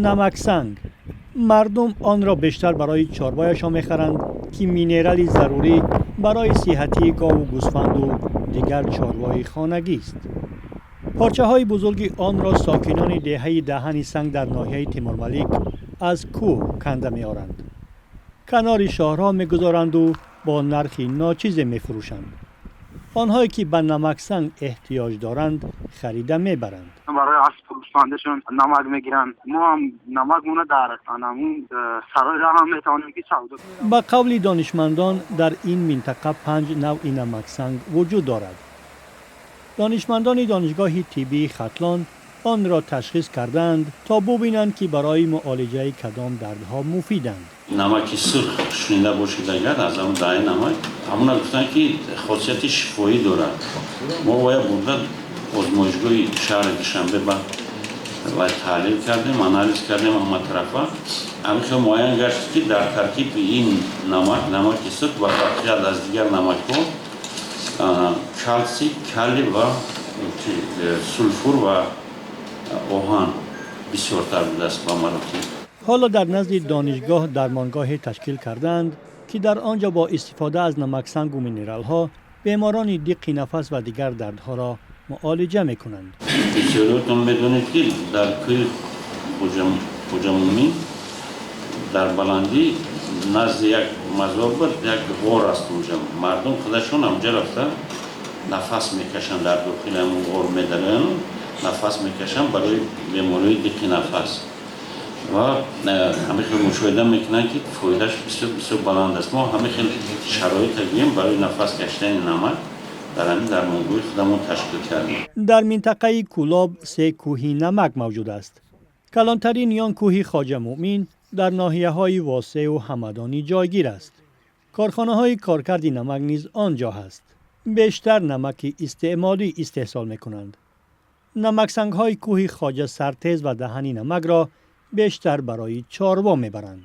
Намаксанг мардум онро бештар барои чорвояшон мехаранд, ки минерали зарурӣ барои сиҳатии гову гӯсфанду дигар чорвои хонагист. Порчаҳои бузурги онро сокинони деҳаи Даҳани Санг дар ноҳияи Темурмалик аз кӯҳ канда меоранд, канори шоҳроҳ мегузоранду бо нархи ночизе мефурӯшанд. Онҳое ки ба намаксанг эҳтиёҷ доранд, харида мебаранд. Барои аспу гӯсфандашон намак мегиранд. Мо ҳам намакмона дар анамун сарои роҳ ҳам метавонем ки савдо. Ба қавли донишмандон, дар ин минтақа панҷ навъи намаксанг вуҷуд дорад. Донишмандони Донишгоҳи тиббии Хатлон онро ташхис кардаанд, то бубинанд, ки барои муолиҷаи кадом дардҳо муфиданд. Намаки сурх шунида бошед агар, аз ҳамн даҳаи намак ҳамуна гуфтанд, ки хосияти шифоӣ дорад. Мо бояд бурда озмоишгоҳи шаҳри Душанбе ба вай таҳлил кардем, анализ кардем ҳаматарафа. Ҳамин хел муайян гашт, ки дар таркиби ин намак, намаки сурх, ба фарқият аз дигар намакҳо, калсий, калий ва сулфур ва оҳан бисёртар будааст ба маротиб. Ҳоло дар назди донишгоҳ дармонгоҳе ташкил кардаанд, ки дар он ҷо бо истифода аз намаксангу минералҳо беморони диққи нафас ва дигар дардҳоро муолиҷа мекунанд. Бисёриётон медонед, ки дар кӯҳи Хоҷамумин, дар баландӣ, назди як мазор буд, як ғор аст. Унҷа мардум худашон ҳамҷа рафта нафас мекашанд, дар дохили ҳамон ғор медарояну нафас мекашанд барои бемориҳои диққи нафас ва ҳамин хел мушоҳида мекунанд, ки фоидааш бисёр бисёр баланд аст. Мо ҳамин хел шароита гӯем барои нафас кашидани намак дар ҳамин дармонгоҳи худамон ташкил кардем. Дар минтақаи Кӯлоб се кӯҳи намак мавҷуд аст. Калонтарини он, кӯҳи Хоҷа Муъмин, дар ноҳияҳои Восеу Ҳамадонӣ ҷойгир аст. Корхонаҳои коркарди намак низ он ҷо ҳаст. Бештар намаки истеъмолӣ истеҳсол мекунанд. Намаксангҳои кӯҳи Хоҷа Сартез ва Даҳани Намакро бештар барои чорво мебаранд.